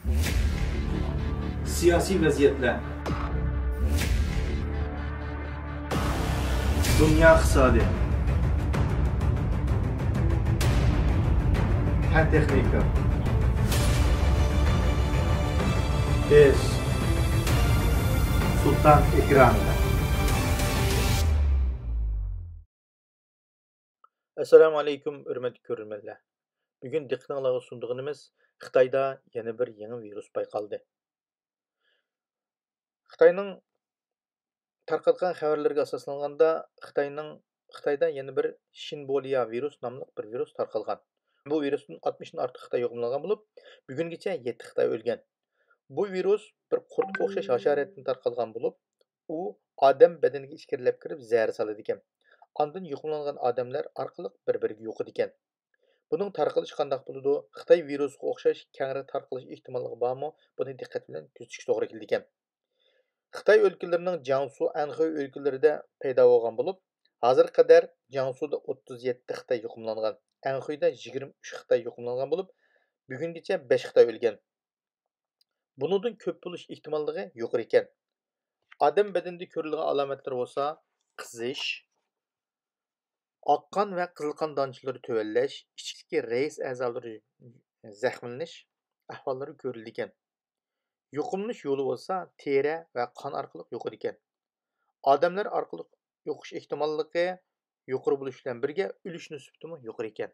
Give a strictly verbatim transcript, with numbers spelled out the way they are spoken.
سىياسىي ۋەزىيەتلەر. دۇنيا ئىقتىسادى. پەن تېخنىكا. بىز سۇلتان ئېكرانىدا. ئەسسالامۇ ئەلەيكۇم، ھۆرمەتلىك كۆرۈرمەنلەر. بۈگۈن دىققىتىڭلارغا سۇنىدىغىنىمىز خىتايدا يەنە بىر يېڭى ۋىرۇس بايقالدى. خىتاينىڭ تارقاتقان خەۋەرلىرىگە ئاساسلانغاندا، خىتاينىڭ، خىتايدا يەنە بىر شىنبوليا ۋىرۇس ناملىق بىر ۋىرۇس تارقالغان. بۇ ۋىرۇستىن ئاتمىشتىن ئارتۇق خىتاي يۇقۇملانغان بولۇپ، بۈگۈنگىچە يەتتە خىتاي ئۆلگەن. بۇ ۋىرۇس بىر قۇرتقا ئوخشاش ھاشاراتتىن تارقالغان بولۇپ، ئۇ ئادەم بەدىنىگە ئىچكىرىلەپ كىرىپ زەھەر سالىدىكەن. ئاندىن يۇقۇملانغان ئادەملەر ئارقىلىق بىر-بىرىگە يۇقىدىكەن. بۇنىڭ تارقىلىشى قانداق بولىدۇ؟ خىتاي ۋىرۇسقا ئوخشاش كەڭرى تارقىلىش ئېھتىماللىقى بارمۇ؟ بۇنى دىققەت بىلەن كۆزىتىش توغرا كېلىدىكەن. خىتاي ئۆلكىلىرىنىڭ جياڭسۇ، ئەنخۇي ئۆلكىلىرىدە پەيدا بولغان بولۇپ، ھازىرغا قەدەر جياڭسۇدا ئوتتۇز يەتتە خىتاي يۇقۇملانغان، ئەنخۇيدا يىگىرمە ئۈچ خىتاي يۇقۇملانغان بولۇپ، بۈگۈنگىچە بەش خىتاي ئۆلگەن. بۇنىڭدىن كۆپ بولۇش ئېھتىماللىقى يۇقىرى ئىكەن. ئادەم بەدىنىدە كۆرۈلىدىغان ئالامەتلەر بولسا قىزىش، ئاق قان ۋە قىزىل قان دانچىلىرى تۆۋەنلەش، ئىچكىدىكى رەئىس ئەزالىرى زەخىملىنىش ئەھۋاللىرى كۆرۈلىدىكەن. يۇقۇملىنىش يولى بولسا تېرە ۋە قان ئارقىلىق يۇقىدىكەن. ئادەملەر ئارقىلىق يۇقۇش ئېھتىماللىقى يۇقىرى بولۇش بىلەن بىرگە ئۆلۈش نىسبىتىمۇ يۇقىرى ئىكەن.